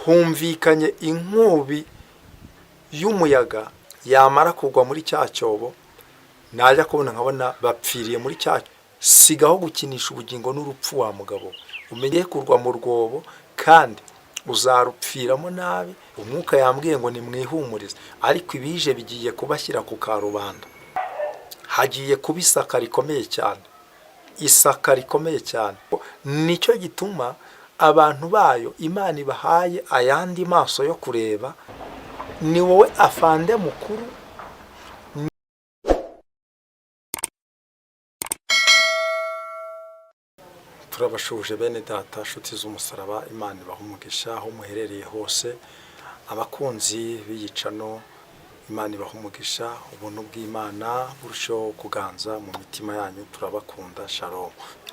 Humvikanye inkubi y'umuyaga, yamara kugwa muri cya cyobo, najya kubona nkabona bapfiriye muri cya. Sigaho gukinisha ubugingo n'urupfu, wa mugabo, umenye kurwa mu rwobo kandi uzarupfiramo nabi. Umwuka yambwiye ngo nimwihumurize, ariko ibije bigiye kubashyira ku karubanda. Hagiye kuba isaka rikomeye cyane, isaka rikomeye cyane. Nicyo gituma abantu bayo Imana ibahaye ayandi maso yo kureba. Ni wowe afande mukuru. Turabashuhuje bene data, nshuti z'umusaraba. Imana ibaha umugisha aho muherereye hose. Abakunzi b'iyicano, Imana ibaha umugisha, ubuntu bw'Imana burusheho kuganza mu mitima yanyu. Turabakunda, shalom.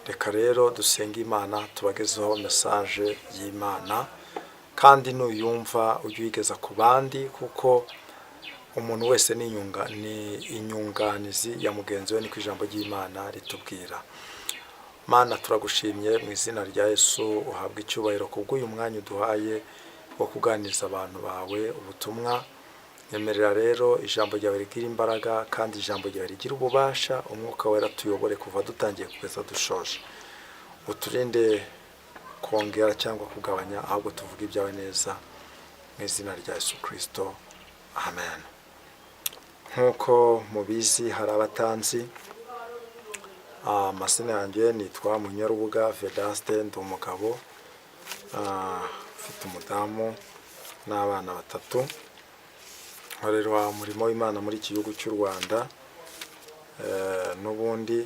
Reka rero dusenge Imana, tubagezeho message y'Imana, kandi nuyumva ujye uyigeza ku bandi, kuko umuntu wese ni inyunganizi ya mugenzi we, niko ijambo ry'Imana ritubwira. Mana, turagushimye mu izina rya Yesu, uhabwa icyubahiro kubw'uyu mwanya uduhaye wo kuganiriza abantu bawe ubutumwa. Nyemerera rero ijambo ryawe rigira imbaraga, kandi ijambo ryawe rigira ububasha. Umwuka Wera tuyobore kuva dutangiye kugeza dushoje, uturinde kongera cyangwa kugabanya, ahubwo tuvuge ibyawe neza, mu izina rya Yesu Kirisito, amen. Nk'uko mubizi, hari abatanzi amazina yanjye. Nitwa Munyarubuga Vedaste, ndi umugabo ufite umudamu n'abana batatu. Nkorera umurimo w'Imana muri iki gihugu cy'u Rwanda. N'ubundi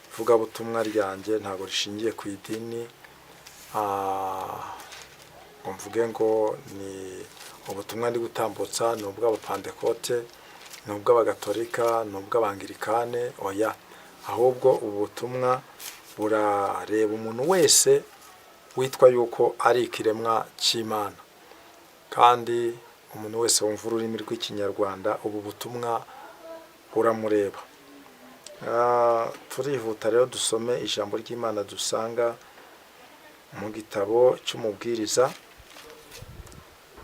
ivugabutumwa ryanjye ntabwo rishingiye ku idini, ngo mvuge ngo ni ubutumwa ndi gutambutsa ni ubw'Abapantekote, ni ubw'Abagatolika, ni ubw'Abangirikane. Oya, ahubwo ubu butumwa burareba umuntu wese witwa yuko ari ikiremwa cy'Imana, kandi umuntu wese wumva ururimi rw'Ikinyarwanda, ubu butumwa buramureba. Turihuta rero dusome ijambo ry'Imana dusanga mu gitabo cy'Umubwiriza,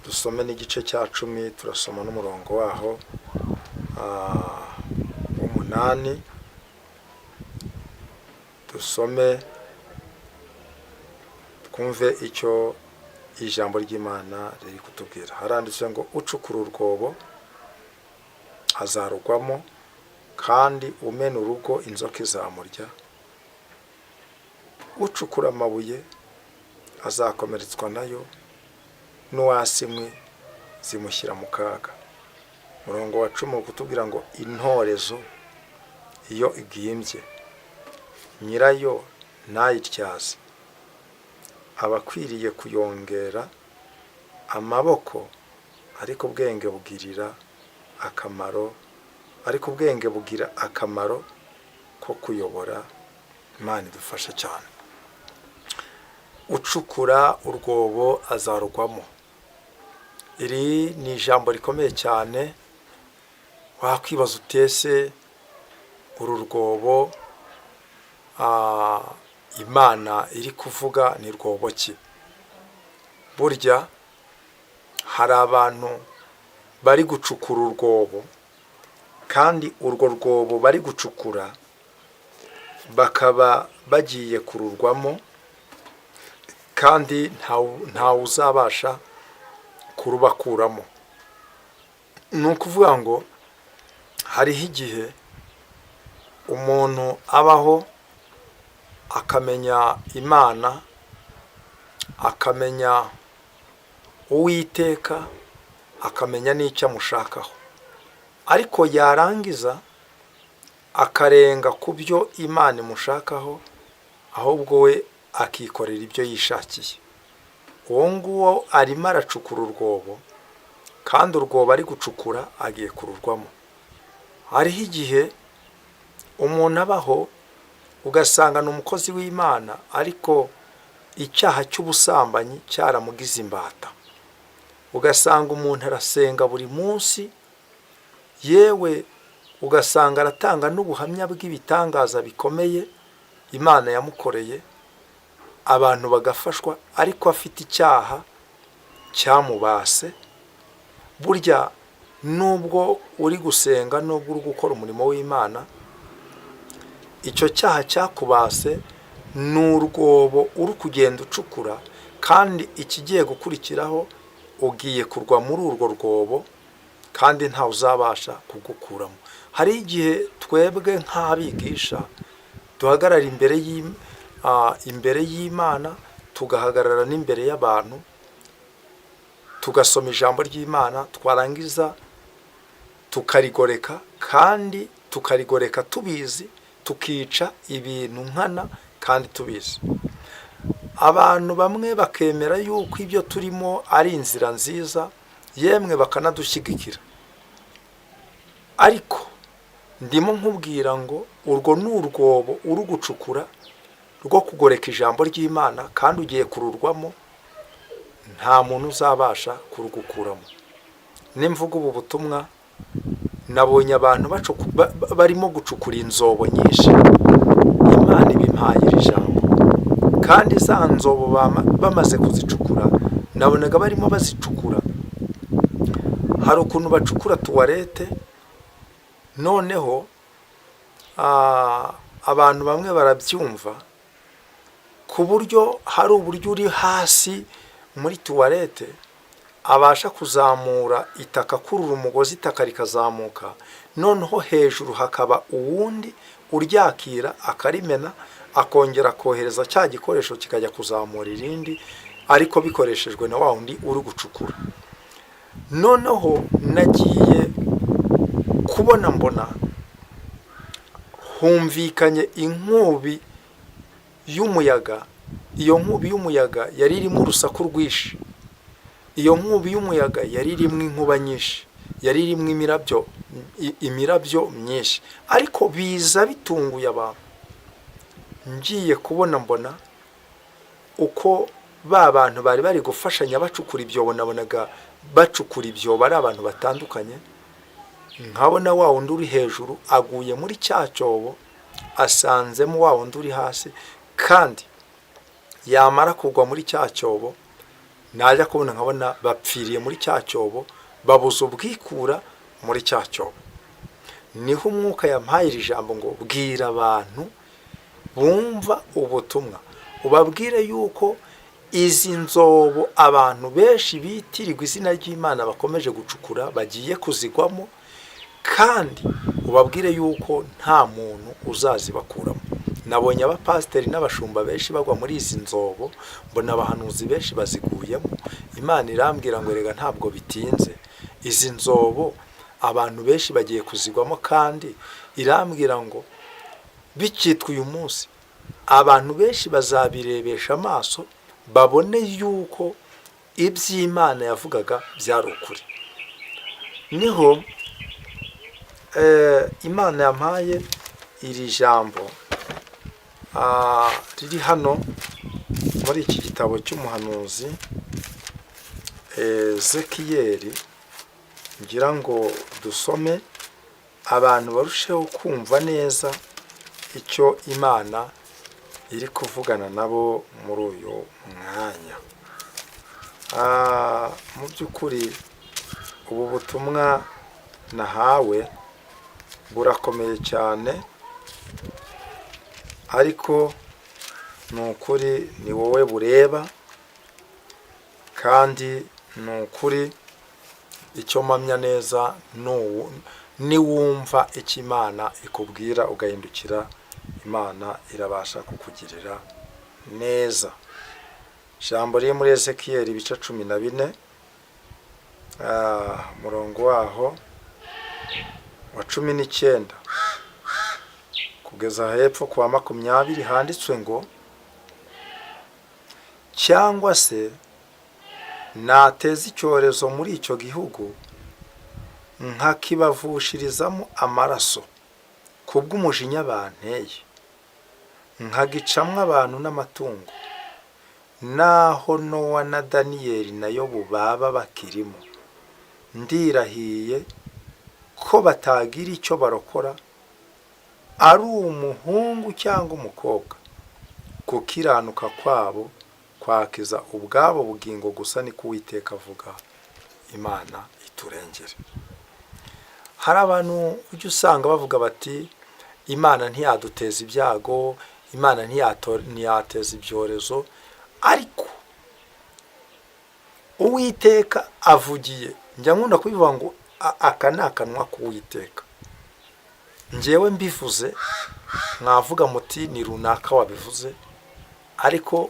dusome n'igice cya 10, turasoma n'umurongo waho w'umunani, dusome twumve icyo ijambo ry'Imana riri kutubwira. Haranditse ngo: "Ucukura urwobo azarugwamo, kandi umena urugo inzoka izamurya. Ucukura amabuye azakomeretswa nayo, n'uwasa inkwi zimushyira mu kaga." Umurongo wa 10 uri kutubwira ngo: "Intorezo iyo igimbye, nyirayo ntayityaze, aba akwiriye kuyongera amaboko, ariko ubwenge bugirira akamaro, ariko ubwenge bugira akamaro ko kuyobora." Imana idufashe cyane. Ucukura urwobo azarugwamo. Iri ni ijambo rikomeye cyane. Wakwibaza utese uru rwobo Imana iri kuvuga ni rwobo ki? Burya hari abantu bari gucukura urwobo, kandi urwo rwobo bari gucukura bakaba bagiye kururwamo, kandi ntawe uzabasha kurubakuramo. Ni ukuvuga ngo hariho igihe umuntu abaho akamenya Imana, akamenya Uwiteka, akamenya n'icyo amushakaho, ariko yarangiza akarenga ku byo Imana imushakaho, ahubwo we akikorera ibyo yishakiye. Uwo nguwo arimo aracukura urwobo, kandi urwobo ari gucukura agiye kururwamo. Hariho igihe umuntu abaho ugasanga ni umukozi w'Imana, ariko icyaha cy'ubusambanyi cyaramugize imbata. Ugasanga umuntu arasenga buri munsi, yewe ugasanga aratanga n'ubuhamya bw'ibitangaza bikomeye Imana yamukoreye, abantu bagafashwa, ariko afite icyaha Cyamubase. Burya nubwo uri gusenga, nubwo uri gukora umurimo w'Imana, icyo cyaha cyakubase ni urwobo uri kugenda ucukura, kandi ikigiye gukurikiraho ugiye kurwa muri urwo rwobo, kandi ntawe uzabasha kugukuramo. Hari igihe twebwe nk'abigisha duhagarara imbere y'Imana, tugahagarara n'imbere y'abantu, tugasoma ijambo ry'Imana, twarangiza tukarigoreka, kandi tukarigoreka tubizi, tukica ibintu nkana kandi tubizi. Abantu bamwe bakemera yuko ibyo turimo ari inzira nziza, yemwe bakanadushyigikira. Ariko ndimo nkubwira ngo urwo ni urwobo uri gucukura rwo kugoreka ijambo ry'Imana, kandi ugiye kururwamo, nta muntu uzabasha kurugukuramo. Nimvuga ubu butumwa, nabonye abantu barimo gucukura inzobo nyinshi. Imana ibimpaye iri jambo, kandi za nzobo bamaze kuzicukura, nabonaga barimo bazicukura. Hari ukuntu bacukura toilette, noneho abantu bamwe barabyumva, ku buryo hari uburyo uri hasi muri toilette abasha kuzamura itaka, akurura umugozi, itaka rikazamuka, noneho hejuru hakaba uwundi uryakira akarimena, akongera akohereza cya gikoresho kikajya kuzamura irindi, ariko bikoreshejwe na wa wundi uri gucukura. Noneho nagiye kubona mbona humvikanye inkubi y'umuyaga. Iyo nkubi y'umuyaga yari irimo urusaku rwinshi, iyo nkubi y'umuyaga yari irimo inkuba nyinshi, yari irimo imirabyo myinshi, ariko biza bitunguye abantu. Ngiye kubona mbona uko ba bantu bari bari gufashanya bacukura ibyobo, nabonaga bacukura ibyobo ari abantu batandukanye, nkabona wa wundi uri hejuru aguye muri cya cyobo, asanzemo wa wundi uri hasi, kandi yamara kugwa muri cya cyobo, najya kubona nkabona bapfiriye muri cya cyobo, babuze ubwikura muri cya cyobo. Niho Umwuka yampaye iri jambo ngo: "Bwira abantu bumva ubutumwa, ubabwire yuko izi nzobo abantu benshi bitirirwa izina ry'Imana bakomeje gucukura bagiye kuzigwamo, kandi ubabwire yuko nta muntu uzazibakuramo." Nabonye abapasiteri n'abashumba benshi bagwa muri izi nzobo, mbona abahanuzi benshi baziguyemo. Imana irambwira ngo: "Rega ntabwo bitinze, izi nzobo abantu benshi bagiye kuzigwamo." Kandi irambwira ngo bikitwa uyu munsi, abantu benshi bazabirebesha amaso, babone yuko iby'Imana yavugaga byari ukuri. Niho Imana yampaye iri jambo riri hano muri iki gitabo cy'umuhanuzi Ezekiyeli, ngira ngo dusome, abantu barusheho kumva neza icyo Imana iri kuvugana nabo muri uyu mwanya. Mu by'ukuri ubu butumwa nahawe burakomeye cyane, ariko ni ukuri ni wowe bureba, kandi ni ukuri icyo mpamya neza, niwumva icyo Imana ikubwira ugahindukira, Imana irabasha kukugirira neza. Ijambo riri muri Ezekiyeli ibice 14, umurongo waho wa 19 kugeza hepfo ku wa 20, handitswe ngo: "Cyangwa se nateza icyorezo muri icyo gihugu, nkakibavushirizamo amaraso kubw'umujinya banteye, nkagicamwo abantu n'amatungo, naho Nowa na Daniyeli na Yobu baba bakirimo, ndirahiye ko batagira icyo barokora, ari umuhungu cyangwa umukobwa, gukiranuka kwabo Kwakiza ubwabo bugingo gusa, niko Uwiteka avuga. Imana iturengere. Hari abantu ujya usanga bavuga bati: "Imana ntiyaduteza ibyago, Imana ntiyateza ibyorezo." Ariko Uwiteka avugiye, njya nkunda kubivuga ngo aka ni akanwa k'Uwiteka. Ngewe mbivuze mwavuga muti: "Ni runaka wabivuze." Ariko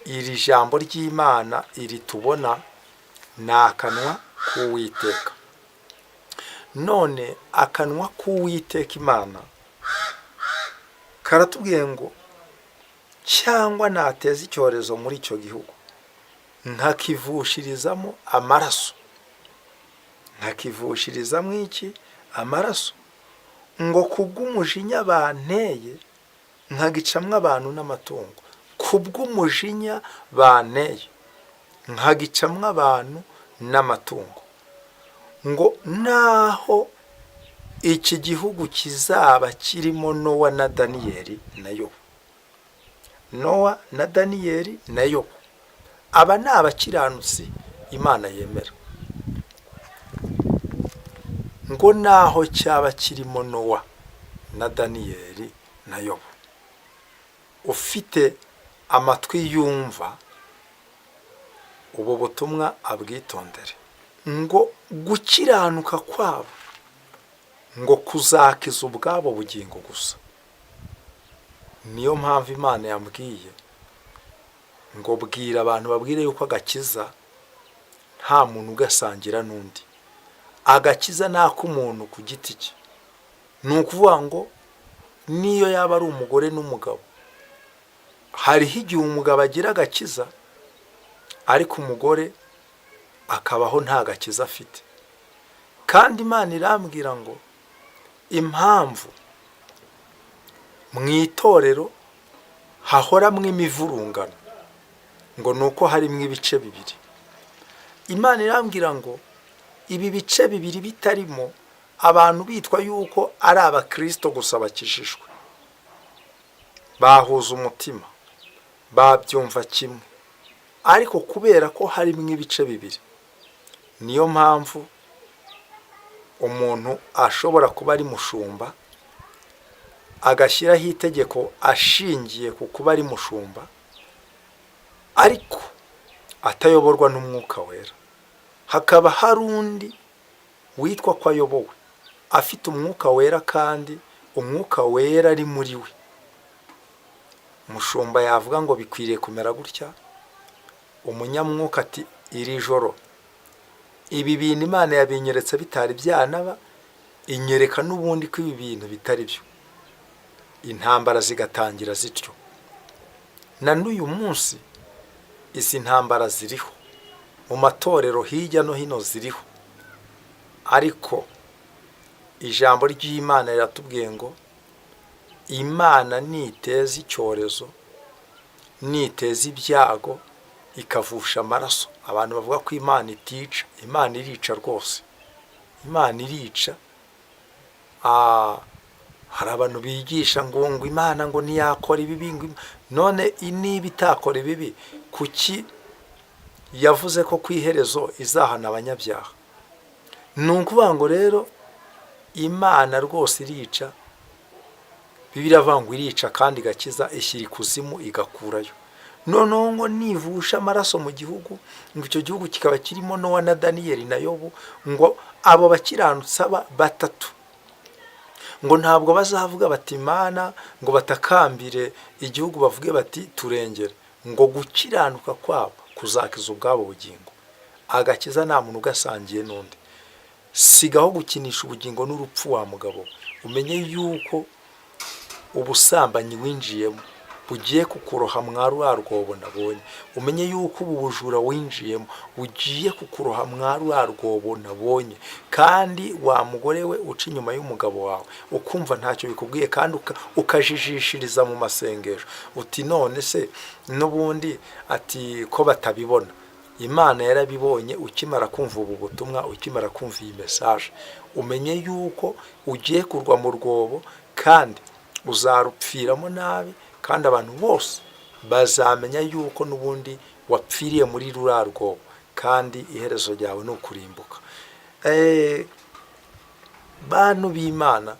iri jambo ry'Imana iri tubona ni akanwa k'Uwiteka. None akanwa k'Uwiteka Imana karatubwiye ngo: "Cyangwa nateza icyorezo muri icyo gihugu, nkakivushirizamo amaraso." Nkakivushirizamo iki? Amaraso. Ngo kubw'umujinya banteye, nkagicamwo abantu n'amatungo. Kubw'umujinya banteye, nkagicamwo abantu n'amatungo. Ngo naho iki gihugu kizaba kirimo Nowa na Daniyeli na Yobu. Nowa na Daniyeli na Yobu, aba ni abakiranutsi Imana yemera. Ngo naho cyaba kirimo Nowa na Daniyeli na Yobu, ufite amatwi yumva ubu butumwa abwitondere. Ngo gukiranuka kwabo ngo kuzakiza ubwabo bugingo gusa. Niyo mpamvu Imana yambwiye ngo: "Bwira abantu, babwire yuko agakiza nta muntu ugasangira n'undi. Agakiza ni ak'umuntu ku giti cye." Ni ukuvuga ngo niyo yaba ari umugore n'umugabo, hariho igihe umugabo agira agakiza ariko umugore akabaho nta gakiza afite. Kandi Imana irambwira ngo impamvu mu itorero hahoramo imivurungano ngo ni uko harimo ibice bibiri. Imana irambwira ngo ibi bice bibiri bitarimo, abantu bitwa yuko ari abakirisito gusa bakijijwe, bahuza umutima, babyumva kimwe, ariko kubera ko harimo ibice bibiri, niyo mpamvu umuntu ashobora kuba ari mushumba agashyiraho itegeko ashingiye ku kuba ari mushumba, ariko atayoborwa n'Umwuka Wera. Hakaba hari undi witwa ko ayobowe, afite Umwuka Wera, kandi Umwuka Wera ari muri we. Umushumba yavuga ngo bikwiriye kumera gutya, umunyamwuka ati: "Iri joro ibi bintu Imana yabinyeretse bitari byanaba, inyereka n'ubundi ko ibi bintu bitari byo." Intambara zigatangira zityo. Na n'uyu munsi izi ntambara ziriho mu matorero hirya no hino, ziriho. Ariko ijambo ry'Imana riratubwiye ngo Imana niteza icyorezo, niteza ibyago, ikavusha amaraso. Abantu bavuga ko Imana itica, Imana irica rwose, Imana irica. Hari abantu bigisha ngo Imana ngo ntiyakora ibibi, ngo none niba itakora ibibi, kuki yavuze ko ku iherezo izahana abanyabyaha? Ni ukuvuga ngo rero Imana rwose irica. Bibiliya iravuga ngo irica kandi igakiza, ishyira ikuzimu igakurayo. Noneho ngo nivusha amaraso mu gihugu, ngo icyo gihugu kikaba kirimo Nowa na Daniyeli na Yobu, ngo abo bakiranutsi aba batatu, ngo ntabwo bazavuga bati: "Imana", ngo batakambire igihugu bavuge bati: "Turengere." Ngo gukiranuka kwabo kuzakiza ubwabo bugingo. Agakiza nta muntu ugasangiye n'undi. Sigaho gukinisha ubugingo n'urupfu, wa mugabo. Umenye yuko ubusambanyi winjiyemo bugiye kukuroha mwa rwa rwobo nabonye. Umenye yuko ubu bujura winjiyemo bugiye kukuroha mwa rwa rwobo nabonye. Kandi wa mugore we uca inyuma y'umugabo wawe, ukumva ntacyo bikubwiye, kandi ukajijishiriza mu masengesho uti: "None se n'ubundi", ati ko batabibona. Imana yarabibonye. Ukimara kumva ubu butumwa, ukimara kumva iyi message, umenye yuko ugiye kurwa mu rwobo kandi uzarupfiramo nabi, kandi abantu bose Bazamenya yuko n'ubundi wapfiriye muri ruriya rwobo, kandi iherezo ryawe ni ukurimbuka. Bantu b'Imana,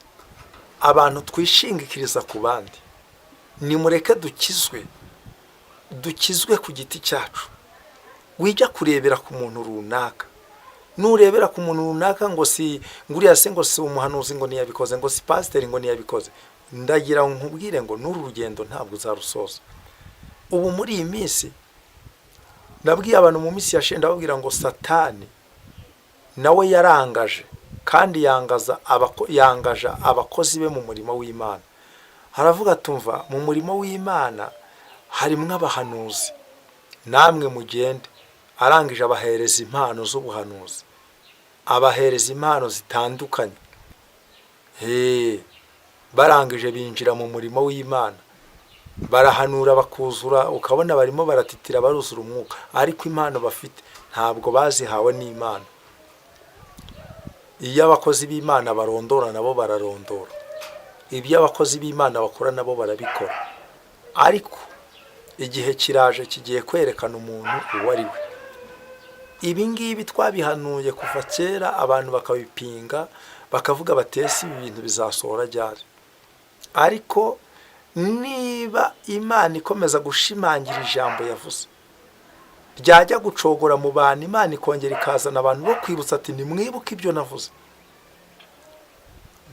abantu twishingikiriza ku bandi, nimureke dukizwe, dukizwe ku giti cyacu. Wijya kurebera ku muntu runaka. Nurebera ku muntu runaka ngo si nguriya se, ngo si umuhanuzi, ngo ntiyabikoze, ngo si pasiteri, ngo ntiyabikoze, ndagira ngo nkubwire ngo n'uru rugendo ntabwo uzarusoza. Ubu muri iyi minsi nabwiye abantu mu minsi yashize, ndababwira ngo Satani nawe yarangaje, kandi yangaja abakozi be mu murimo w'Imana. Haravuga, tumva mu murimo w'Imana harimo abahanuzi, namwe mugende. Arangije abahereza impano z'ubuhanuzi, abahereza impano zitandukanye. Barangije binjira mu murimo w'Imana, barahanura, bakuzura, ukabona barimo baratitira, baruzura umwuka, ariko impano bafite ntabwo bazihawe n'Imana. Iyo abakozi b'Imana barondora, nabo bararondora. Ibyo abakozi b'Imana bakora, nabo barabikora. Ariko igihe kiraje, kigiye kwerekana umuntu uwo ari we. Ibi ngibi twabihanuye kuva kera, abantu bakabipinga, bakavuga batese ibi bintu bizasohora ryari? Ariko niba Imana ikomeza gushimangira ijambo yavuze, ryajya gucogora mu bantu, Imana ikongera ikazana abantu bo kwibutsa ati: "Nimwibuke ibyo navuze."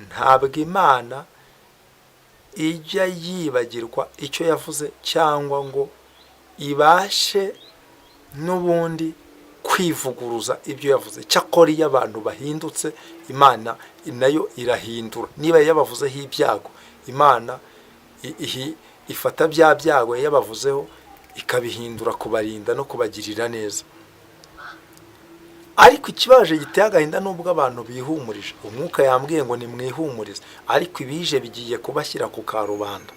Ntabwo Imana ijya yibagirwa icyo yavuze cyangwa ngo ibashe n'ubundi kwivuguruza ibyo yavuze. Cyakora iyo abantu bahindutse, Imana nayo irahindura. Niba yabavuzeho ibyago, Imana ifata bya byago yabavuzeho ikabihindura kubarinda no kubagirira neza. Ariko ikibaje giteye agahinda, nubwo abantu bihumurije, umwuka yambwiye ngo nimwihumurize, ariko ibije bigiye kubashyira ku karubanda.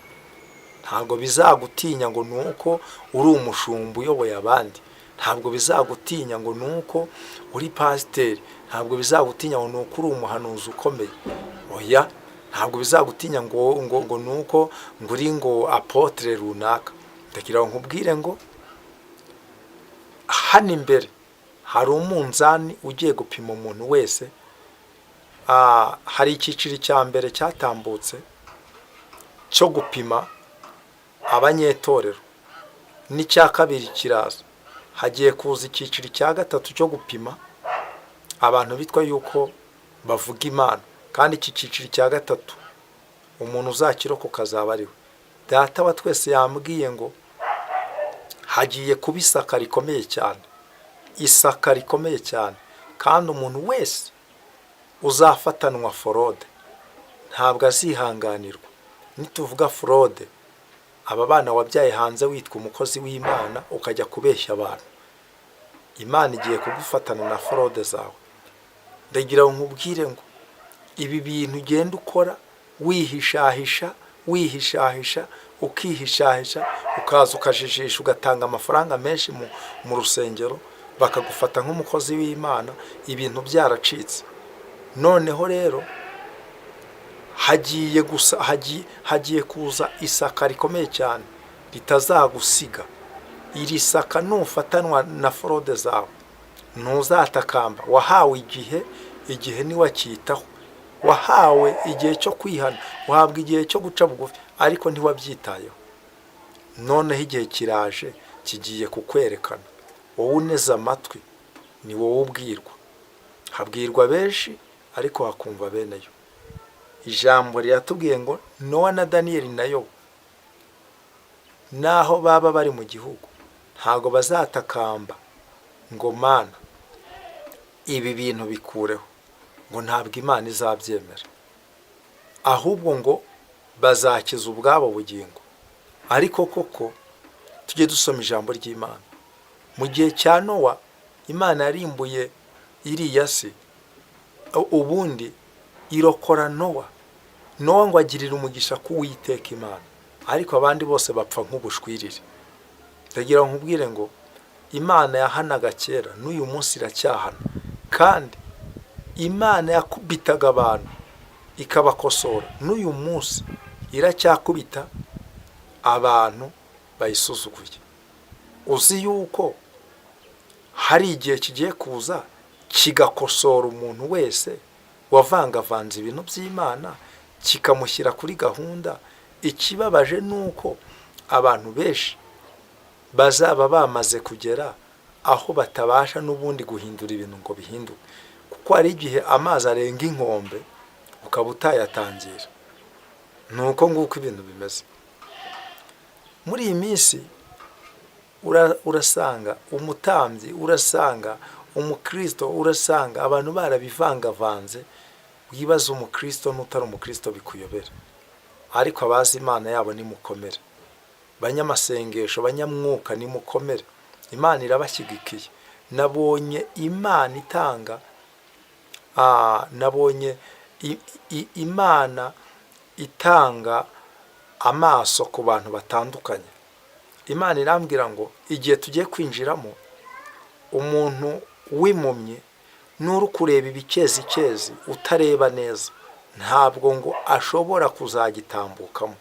Ntabwo bizagutinya ngo ni uko uri umushumba uyoboye abandi, ntabwo bizagutinya ngo ni uko uri pasiteri, ntabwo bizagutinya ngo ni uko uri umuhanuzi ukomeye. Oya, ntabwo bizagutinya ngo ni uko ngo uri ngo apôtre runaka. Ndagira ngo nkubwire ngo hano imbere hari umunzani ugiye gupima umuntu wese. Hari icyiciro cya mbere cyatambutse cyo gupima abanyetorero, n'icya kabiri kiraza. Hagiye kuza icyiciro cya gatatu cyo gupima abantu bitwa yuko bavuga Imana. Kandi iki cyiciro cya gatatu, umuntu uzakirokoka azaba ari we. Data wa twese yambwiye ngo hagiye kuba isaka rikomeye cyane, isaka rikomeye cyane, kandi umuntu wese uzafatanwa fraude ntabwo azihanganirwa. Nituvuga fraude, aba bana wabyaye hanze witwa umukozi w'Imana ukajya kubeshya abantu, Imana igiye kugufatana na fraude zawe. Ndagira ngo nkubwire ngo ibi bintu ugenda ukora wihishahisha, wihishahisha, ukihishahisha, ukaza ukajijisha, ugatanga amafaranga menshi mu rusengero, bakagufata nk'umukozi w'Imana, ibintu byaracitse. Noneho rero hagiye gusa hagiye kuza isaka rikomeye cyane ritazagusiga. Iri saka, nufatanwa na fraude zawe, ntuzatakamba. Wahawe igihe, igihe ntiwacyitaho. Wahawe igihe cyo kwihana, uhabwa igihe cyo guca bugufi, ariko ntiwabyitayeho. Noneho igihe kiraje, kigiye kukwerekana. Wowe uneze amatwi, ni wowe ubwirwa. Habwirwa benshi, ariko hakumva beneyo. Ijambo riratubwiye ngo Nowa na Daniyeli na Yobu, naho baba bari mu gihugu, ntabwo bazatakamba ngo: "Mana, ibi bintu bikureho," ngo ntabwo Imana izabyemera, ahubwo ngo bazakiza ubwabo bugingo. Ariko koko tujye dusoma ijambo ry'Imana. Mu gihe cya Nowa, Imana yarimbuye iriya si, ubundi irokora Nowa. Nowa ngo agirire umugisha k'Uwiteka Imana, ariko abandi bose bapfa nk'ubushwiriri. Ndagira ngo nkubwire ngo Imana yahanaga kera, n'uyu munsi iracyahana. Kandi Imana yakubitaga abantu ikabakosora, n'uyu munsi iracyakubita abantu. Bayisuzuguye. Uzi yuko hari igihe kigiye kuza kigakosora umuntu wese wavangavanze ibintu by'Imana, kikamushyira kuri gahunda. Ikibabaje ni uko abantu benshi bazaba bamaze kugera aho batabasha n'ubundi guhindura ibintu ngo bihinduke, kuko hari igihe amazi arenga inkombe ukaba utayatangira. Ni uko nguko ibintu bimeze muri iyi minsi. Urasanga umutambyi, urasanga umukristo, urasanga abantu barabivangavanze. Wibaza umukristo n'utari umukristo, bikuyobera. Ariko abazi Imana yabo nimukomere, banyamasengesho, banyamwuka, nimukomere, Imana irabashyigikiye. Nabonye Imana itanga, nabonye Imana itanga amaso ku bantu batandukanye. Imana irambwira ngo igihe tugiye kwinjiramo, umuntu w'impumyi n'uri kureba ibikezikezi utareba neza, ntabwo ngo ashobora kuzagitambukamo.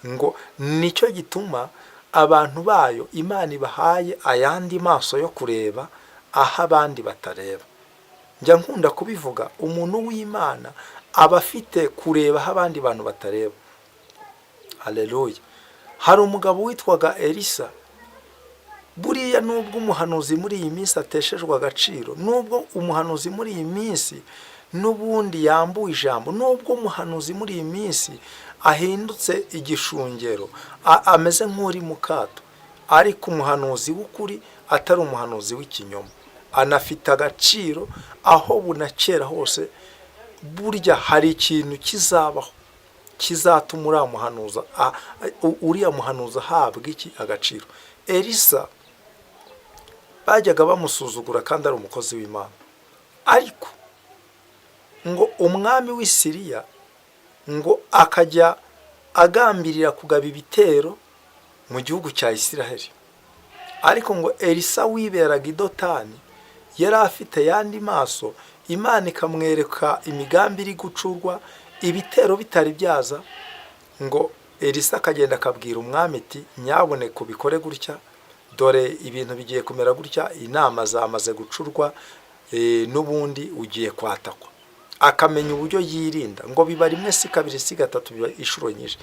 Ngo nicyo gituma abantu bayo Imana ibahaye ayandi maso yo kureba aho abandi batareba. Njya nkunda kubivuga, umuntu w'Imana aba afite kureba aho abandi bantu batareba. Haleluya! Hari umugabo witwaga Elisa. Buriya nubwo umuhanuzi muri iyi minsi ateshejwe agaciro, nubwo umuhanuzi muri iyi minsi n'ubundi yambuwe ijambo, nubwo umuhanuzi muri iyi minsi ahindutse igishungero, ameze nk'uri mu kato, ariko umuhanuzi w'ukuri atari umuhanuzi w'ikinyoma anafite agaciro aho bunakera hose. Burya hari ikintu kizabaho kizatuma uriya muhanuzi ahabwa iki agaciro. Elisa bajyaga bamusuzugura kandi ari umukozi w'Imana, ariko ngo umwami w'i Siriya ngo akajya agambirira kugaba ibitero mu gihugu cya Isiraheli. Ariko ngo Elisa wiberaga i Dotani yari afite ayandi maso, Imana ikamwereka imigambi iri gucurwa ibitero bitari byaza. Ngo Elisa akagenda akabwira umwami ati: "Nyabuneka ubikore gutya, dore ibintu bigiye kumera gutya, inama zamaze gucurwa, n'ubundi ugiye kwatakwa." Akamenya uburyo yirinda. Ngo biba rimwe, si kabiri, si gatatu, biba inshuro nyinshi.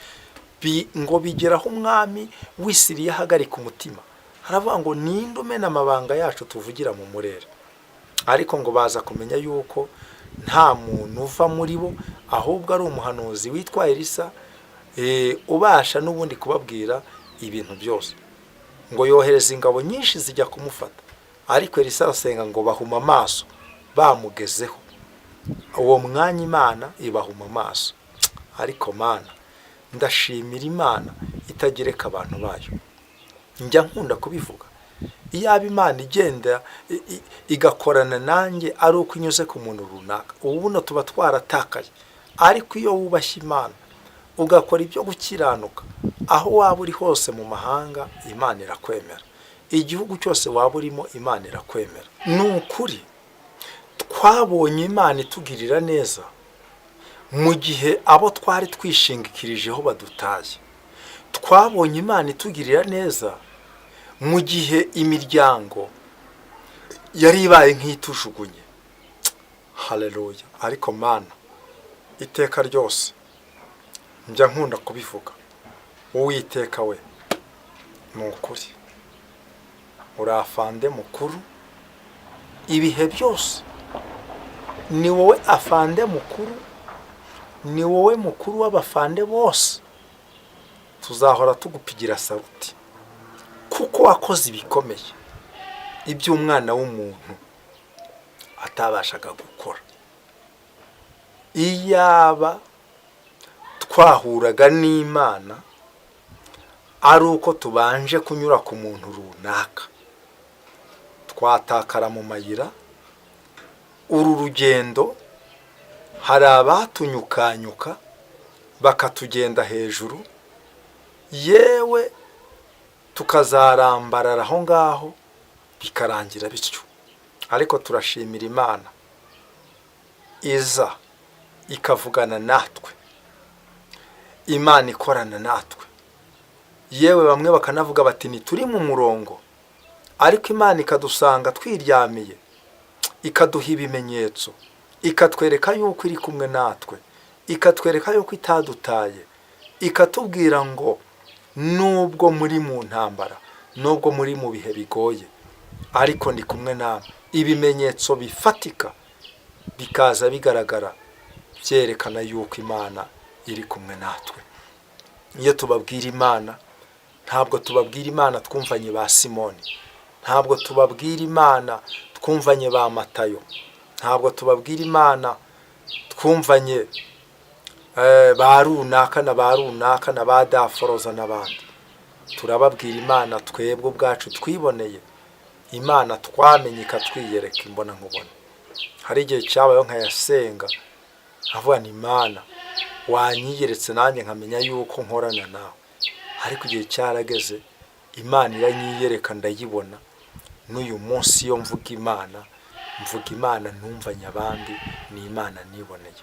Ngo bigeraho umwami w'i Siriya ahagarika umutima, haravuga ngo: "Ninde umena amabanga yacu tuvugira mu murere?" Ariko ngo baza kumenya yuko nta muntu uva muri bo, ahubwo ari umuhanuzi witwa Elisa, ubasha n'ubundi kubabwira ibintu byose. Ngo yohereza ingabo nyinshi zijya kumufata, ariko Elisa arasenga ngo bahuma amaso bamugezeho. Uwo mwanya Imana ibahuma amaso. Ariko Mana, ndashimira Imana itagereka abantu bayo. Njya nkunda kubivuga, iyaba Imana igenda igakorana nanjye ari uko inyuze ku muntu runaka, ubu buno tuba twaratakaye. Ariko iyo wubashye Imana, ugakora ibyo gukiranuka, aho waba uri hose mu mahanga Imana irakwemera. Igihugu cyose waba urimo Imana irakwemera. Ni ukuri, twabonye Imana itugirira neza mu gihe abo twari twishingikirijeho badutaye. Twabonye Imana itugirira neza mu gihe imiryango yari ibaye nk'itujugunye. Haleluya! Ariko Mana, iteka ryose njya nkunda kubivuga, Uwiteka we, ni ukuri uri afande mukuru ibihe byose. Ni wowe afande mukuru, ni wowe mukuru w'abafande bose. Tuzahora tugupigira saruti kuko wakoze ibikomeye, iby'umwana w'umuntu atabashaga gukora. Iyaba twahuraga n'Imana ari uko tubanje kunyura ku muntu runaka, twatakara mu mayira. Uru rugendo hari abatunyukanyuka bakatugenda hejuru, yewe tukazarambarara aho ngaho bikarangira bityo. Ariko turashimira Imana iza ikavugana natwe, Imana ikorana natwe. Yewe, bamwe bakanavuga bati ntituri mu murongo, ariko Imana ikadusanga twiryamiye, ikaduha ibimenyetso, ikatwereka yuko iri kumwe natwe, ikatwereka yuko itadutaye, ikatubwira ngo nubwo muri mu ntambara, nubwo muri mu bihe bigoye, ariko ndi kumwe namwe. Ibimenyetso bifatika bikaza bigaragara, byerekana yuko Imana iri kumwe natwe. Iyo tubabwira Imana, ntabwo tubabwira Imana twumvanye ba Simoni, ntabwo tubabwira Imana twumvanye ba Matayo, ntabwo tubabwira Imana twumvanye ba runaka na ba runaka na ba Daforoza n'abandi. Turababwira Imana twebwe ubwacu twiboneye, Imana twamenye ikatwiyereka imbona nkubona. Hari igihe cyabayeho nkayasenga, nkavuga ni Imana wanyiyeretse nanjye nkamenya yuko nkorana nawe. Ariko igihe cyarageze Imana iranyiyereka, ndayibona. N'uyu munsi iyo mvuga Imana, mvuga Imana ntumvanye abandi, ni Imana niboneye.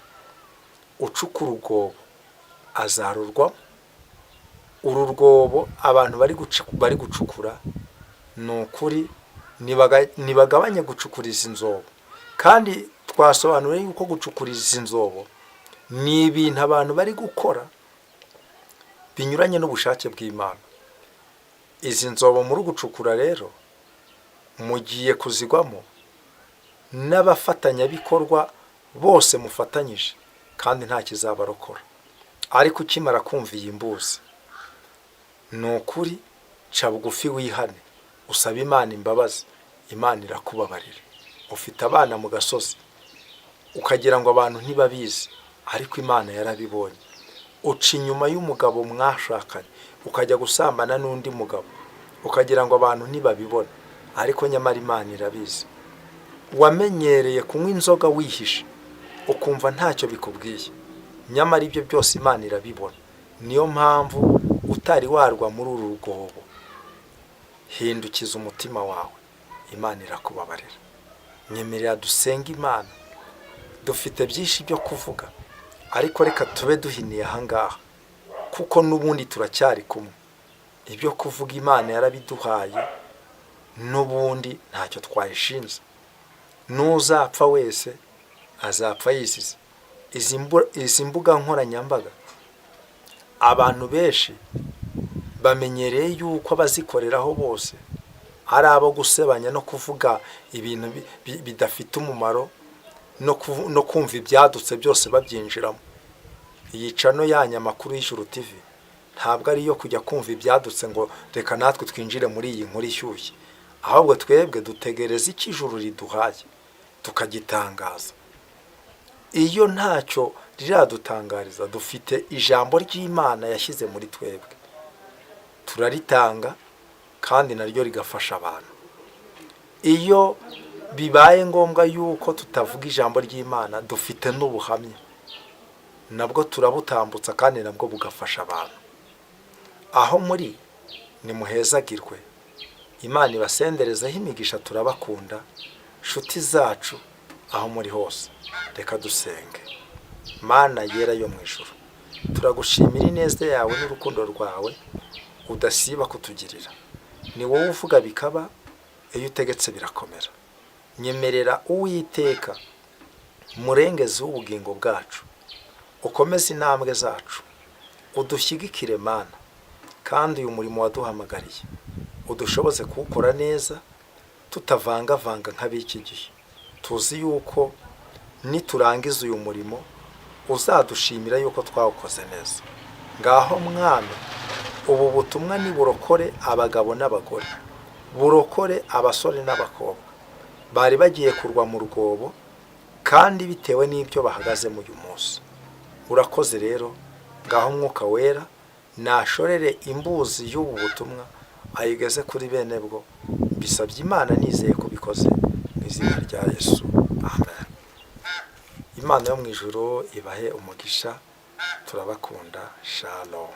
Ucukura urwobo azarurwamo. Uru rwobo abantu bari gucukura, ni ukuri nibagabanye gucukura izi nzobo. Kandi twasobanuriye yuko gucukura izi nzobo ni ibintu abantu bari gukora binyuranye n'ubushake bw'Imana. Izi nzobo muri gucukura rero mugiye kuzigwamo n'abafatanyabikorwa bose mufatanyije, kandi nta kizabarokora. Ariko ukimara kumva iyi mbuzi, ni ukuri ca bugufi, wihane, usaba Imana imbabazi, Imana irakubabarira. Ufite abana mu gasozi ukagira ngo abantu ntibabizi, ariko Imana yarabibonye. Uca inyuma y'umugabo mwashakanye ukajya gusambana n'undi mugabo, ukagira ngo abantu ntibabibona, ariko nyamara Imana irabizi. Wamenyereye kunywa inzoga wihishe, ukumva ntacyo bikubwiye, nyamara ibyo byose Imana irabibona. Niyo mpamvu utari warwa muri uru rwobo, hindukiza umutima wawe, Imana irakubabarira. Nyemerera dusenge Imana. Dufite byinshi byo kuvuga, ariko reka tube duhiniye ahangaha, kuko n'ubundi turacyari kumwe. Ibyo kuvuga Imana yarabiduhaye, n'ubundi ntacyo twayishinze. N'uzapfa wese azapfa yisize. Izi mbuga nkoranyambaga, abantu benshi bamenyereye yuko abazikoreraho bose ari abo gusebanya no kuvuga ibintu bidafite umumaro, no kumva ibyadutse byose babyinjiramo. Iyi channel yanyu, Amakuru y'Ijuru TV, ntabwo ari iyo kujya kumva ibyadutse ngo reka natwe twinjire muri iyi nkuru ishyushye. Ahubwo twebwe dutegereza icyo ijuru riduhaye tukagitangaza. Iyo ntacyo riradutangariza, dufite ijambo ry'Imana yashyize muri twebwe, turaritanga kandi naryo rigafasha abantu. Iyo bibaye ngombwa yuko tutavuga ijambo ry'Imana, dufite n'ubuhamya, nabwo turabutambutsa kandi nabwo bugafasha abantu. Aho muri nimuhezagirwe, Imana ibasenderezeho imigisha. Turabakunda, nshuti zacu, aho muri hose. Reka dusenge. Mana yera yo mu ijuru, turagushimira ineza yawe n'urukundo rwawe udasiba kutugirira. Ni wowe uvuga bikaba, iyo utegetse birakomera. Nyemerera, Uwiteka murengezi w'ubugingo bwacu, ukomeze intambwe zacu, udushyigikire Mana, kandi uyu murimo waduhamagariye udushoboze kuwukora neza tutavangavanga nk'ab'iki gihe. Tuzi yuko niturangiza uyu murimo uzadushimira yuko twawukoze neza. Ngaho Mwami, ubu butumwa niburokore abagabo n'abagore, burokore abasore n'abakobwa bari bagiye kurwa mu rwobo kandi bitewe n'ibyo bahagazemo uyu munsi. Urakoze rero. Ngaho Umwuka Wera nashorere imbuzi y'ubu butumwa ayigeze kuri bene bwo. Bisabye Imana nizeye kubikoze, mu izina rya Yesu, amen. Imana yo mu ijuru ibahe umugisha. Turabakunda. Shalom.